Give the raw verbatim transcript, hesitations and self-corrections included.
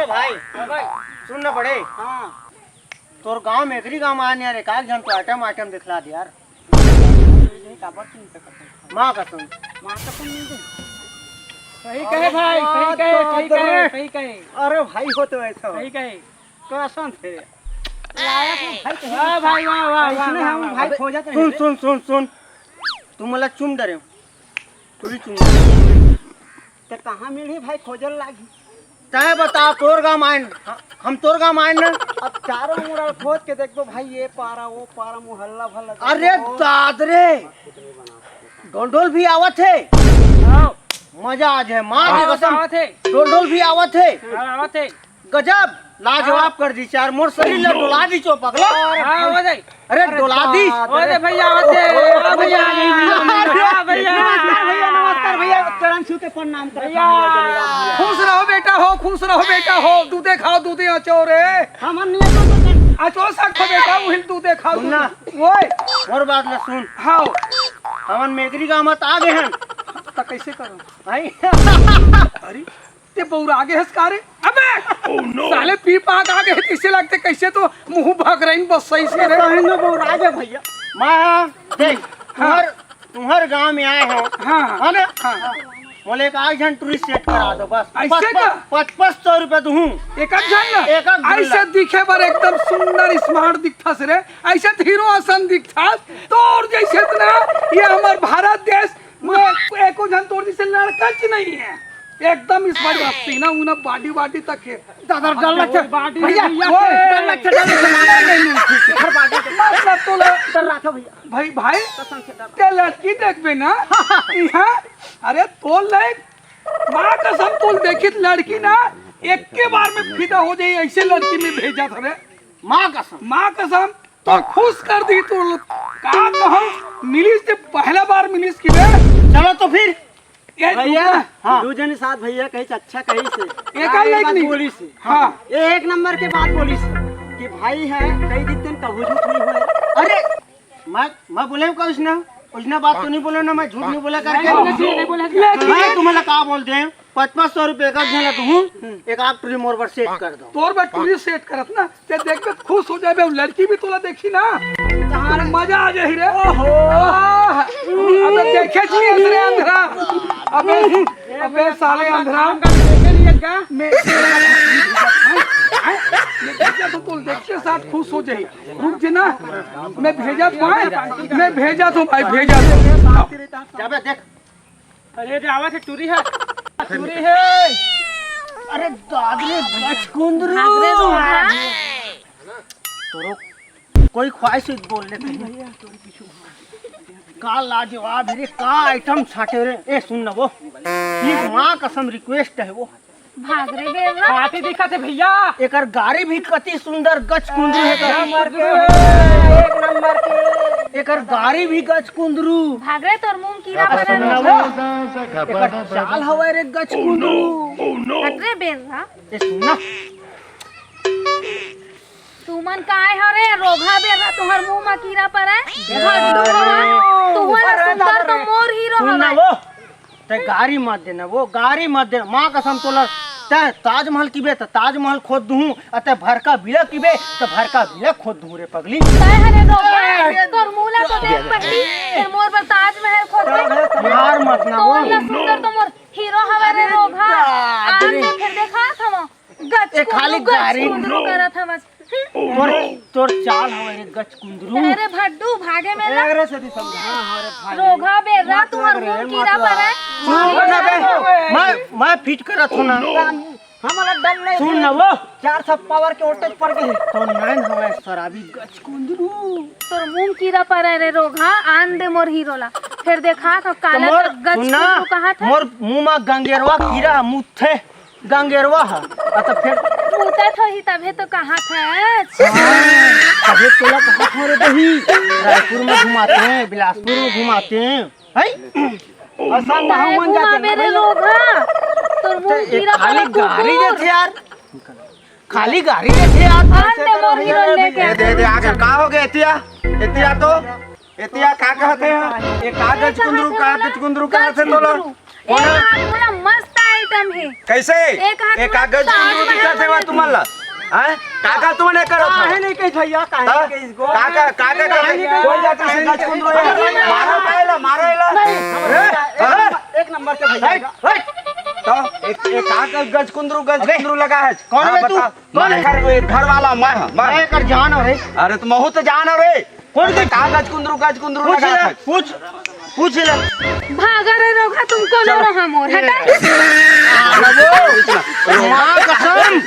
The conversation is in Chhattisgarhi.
भाई, हाँ भाई। सुन ना बड़े। हाँ। तोर गांव में एकरी गांव में आने यार, एक आध झन तो आइटम आइटम दिखला दे यार। ये काबर चिंता करत हस? माँ कसम। माँ कसम नहीं दे। सही कहे भाई, सही कहे, सही कहे, सही कहे। अरे भाई हो तो ऐसा। सही कहे। कसम से। लायक हो भाई, कहीं वाह भाई, वाह, वाह, इसने वाह, हम वाह। भाई अबे, खोजत सुन, रहे। सुन, सुन, सुन। तू मोला चुम डरे। तू भी चुम डरे। ते कहाँ मिलही भाई, खोजल लागी। तय बता, तोर गाँव आइन, हम तोर गाँव आइन ना। अब चारों मुड़ा खोज के देखबो भाई, ये पारा, वो पारा, मोहल्ला भल्ला अरे देखबो। दाद रे, ढोल ढोल भी आवत हे। हाँ। मजा आ जाए, माँ के हाँ, कसम। आवत हे। ढोल ढोल भी आवत हे। हाँ, आवत हे। गजब, लाजवाब हाँ। कर दी यार, मोर शरीर ला डोला दी चो पगला। हाँ, हो जाए। अरे, अरे डोला दी। बाप रे। ओ रे भैया, आवत हे। ओ भैया, आ भैया। नमस्कार भैया, नमस्कार भैया, चरण छू के प्रणाम करत भैया। हूँ। खुश रहो बेटा हो, खुश रहो बेटा हो, दूधे खाओ, दूधे अचो रे। हमन नहीं अचो तो अचो सक हो बेटा, उहिल दूधे खाओ, सुन ना। दूधे। ओए। मोर बात ला सुन। हाँ। हमन मेगरी गाँव मत आ गए हन। त कैसे करो? भाई। अरे। ते बौरा आगे हस का रे? अबे! Oh, no! साले पी पा के आगे हे, तइसे लगथे कइसे तो मुंह भगरइन बस सही से रे। सही में बौरा आगे भैया। मैं देख, हाँ। तुहर, तुहर गांव में आए हो, हाँ, हाँ। है ना? हाँ। बोले एक आध झन टूरी सेट करा दो बस। ऐसे पच-, का? पच-, पच सौ रुपया दूहूं। एक आध झन ना? एक आध झन ऐसे ना। दिखे बर एकदम सुंदर smart दिखथस रे, ऐसे तो हीरो असन दिखथस। तोर जइसे इतना ये हमर भारत देश में एको झन तोर जइसे लड़का च नहीं है। एकदम इस बार सीना उना body वाडी तक है। दादा डर लगथे। Body भैया, है भैया। ओए, डर लगथे, डर लगथे। नहीं, नहीं, नहीं, नहीं, नहीं। मतलब तो ल-, डर रहा था भैया। भाई, भाई, कसम से डर। ते लड़की देखबे ना, इहाँ, अरे तोल ले, माँ कसम तोल देखित लड़की ना, एक के बार में फिदा हो जाई, ऐसे लड़की में भेजा था रे। माँ कसम। माँ कसम। तो खुश कर दी तू। का कहूँ, मिलिस ते पहला बार मिलिस की बे। चलो तो फिर। ये भैया, दूसरा। हाँ। दू जन साथ भैया कही अच्छा कही से। एक आई एक बात नहीं। बोली से। हाँ। ये एक नंबर के बात बोली से कि भाई है, कई दिन तन कभू झूठ नहीं हुए। अरे, मैं, मैं बोले हूँ कुछ ना, कुछ ना बात तो नहीं बोले ना, मैं झूठ नहीं बोला करके। नहीं, नहीं, नहीं बोला। मैं तुम्हारा का बोल दे, पच पच सौ रुपये का झेला तू हूँ, एक आप टूरी मोर बर सेट कर दो। तोर बर टूरी सेट करत ना, ते देख के खुश हो जाबे, लड़की भी तोला देखी ना, तोला मजा आ जाही रे। ओहो। आह, अबे देखे छी रे अंधरा, अबे, अबे साले अंधरा, मैं, मैं भेजा तो तोला देख के साथ खुश हो जाही। रुक जे ना, मैं भेजा तो, मैं भेजा तो भाई, भेजा तो। जाबे देख। अरे, रे, आवत हे, टूरी हे। टूरी हे। अरे, दाद रे, गचकुंदरू। भाग रे, रोहा। तोरो कोई ख्वाहिश हो तो बोल ले। का लाजवाब हे रे, का आइटम छाटे रे। ए, सुन ना वो। ये माँ कसम रिक्वेस्ट हे वो। भाग रे बेवड़ा। हाथी दिखत हे भैया। एकर गारी भी कति सुंदर गचकुंदरू हे। एक नंबर के, एक नंबर के। एकर गारी भी गचकुंदरू। भाग रे तोर मुंह कीरा परा। एकर चाल हवय रे गचकुंदरू। हट रे बेवड़ा। ए सुन ना। तुमन काय हव रे रोगहा बेवड़ा, तुहर मुंह म कीरा परा। भड्डू हवय। तुहर सुंदर तो मोर हीरो हवय। तैं गारी मत देना, वो गारी मत देना, माँ कसम तोला, तैं ताजमहल किबे त ताजमहल खोद दूहूँ, अ तैं भरका बिला किबे त भरका बिला खोद दूहूँ रे पगली। तैं हरे रोगहा, ए! तोर मुँह ला तो देख पहली, फेर मोर बर ताजमहल खोद दे। मार मत ना वो। तोर ला सुंदर तो मोर हीरो हवय रे रोगहा। बाप रे। आन दे फेर देखा थमो। ए, खाली गचकुंदरू, गारी। गचकुंदरू करत हवस। तोर, तोर चाल हवय रे गचकुंदरू। अरे भड्डू, भागे में ला। ए, रे सती समझा। हाँ, हाँ, रे भाई। रोगहा बेर्रा, मत तुहर लग रे, मुंह मत कीरा लग। परा है। चुप ना बे। मैं, मैं फिट करत हूँ ना। हमला डर नहीं। सुन ना वो। चार सौ पावर के वोल्टेज पड़ गए। तो नैन हवय शराबी गचकुंदरू। तोर मुंह कीरा परा है रे रोगहा, आन दे मोर हीरो ला। फेर देखा तो काला मोर, तो सुन ना, गचकुंदरू कहा था। मोर मुंह मा गंगेरवा कीरा मुथे। गंगेरवा ह। आ, त फेर? पूछत होही, तभे तो कहत हस। हाँ, तभे तोला कहत हँव रे बही। रायपुर में घुमाते हैं, बिलासपुर में घुमाते हैं। हैं? असन तहे घुमाबे रे लोग, हाँ। तोर मुंह कीरा खाली परा गारी कुकुर। देथे यार। खाली गारी देथे यार। आन दे मोर हीरो लेके। ए, दे, दे, आगे का हो गया? एतिया, एतिया तो। एतिया का कहत हे? ए का गचकुंदरू, का गचकुंदरू कहत हे तोला? ए, बोला। आप थोड़ा मस्त आए एकदम हे। कैसे? एक हाथ एक में कागज ताज कुंदरू महल दिखत हे बना तुमन ला? हैं? का का तुमन करत काहे हव? नहीं कही भैया, काहे त? नहीं कही इसको? का का, का का काहे करत? नहीं कही? कोई जात से गज कुंदरू हे? मारो का एला, मारो एला। नहीं, ए, एक ए, नंबर, एक नंबर के भैया। हट, हट। त एक, एक का का गज कुंदरू, गज अबे, कुंदरू लगा हे? कौन हाँ, है तू? बता। कौन मैं है? घर, घर वाला मैं हूँ, मैं। मैं एकर जान हूँ रे। अरे त महूँ त जान हूँ रे। कौन अरे से? का गज कुंदरू, गज कुंदरू पूछ लगा ले, है? पूछ, पूछ ले। भागा रे रोगहा, तुम कौन चलो। रहा मोर, हटा। माँ कसम।